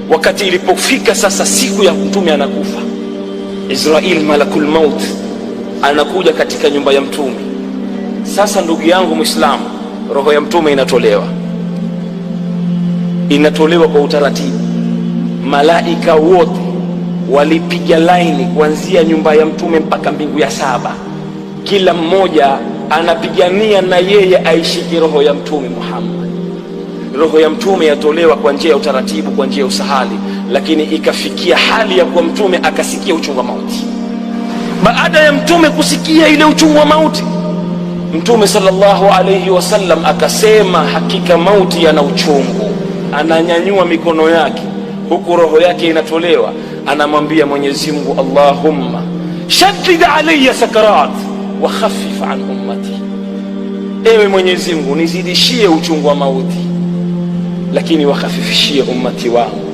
Wakati ilipofika sasa siku ya mtume anakufa, Israil malakul maut anakuja katika nyumba ya mtume. Sasa ndugu yangu Muislamu, roho ya mtume inatolewa, inatolewa kwa utaratibu. Malaika wote walipiga laini kuanzia nyumba ya mtume mpaka mbingu ya saba, kila mmoja anapigania na yeye aishike roho ya mtume Muhammad. Roho ya mtume yatolewa kwa njia ya utaratibu, kwa njia ya usahali, lakini ikafikia hali ya kuwa mtume akasikia uchungu wa mauti. Baada ya mtume kusikia ile uchungu wa mauti, Mtume sallallahu alayhi wasallam akasema, hakika mauti yana uchungu. Ananyanyua mikono yake huku roho yake inatolewa, anamwambia Mwenyezi Mungu, Allahumma shaddid alayya sakarat wa khaffif an ummati, ewe Mwenyezi Mungu nizidishie uchungu wa mauti, lakini wakhafifishie ummati wangu.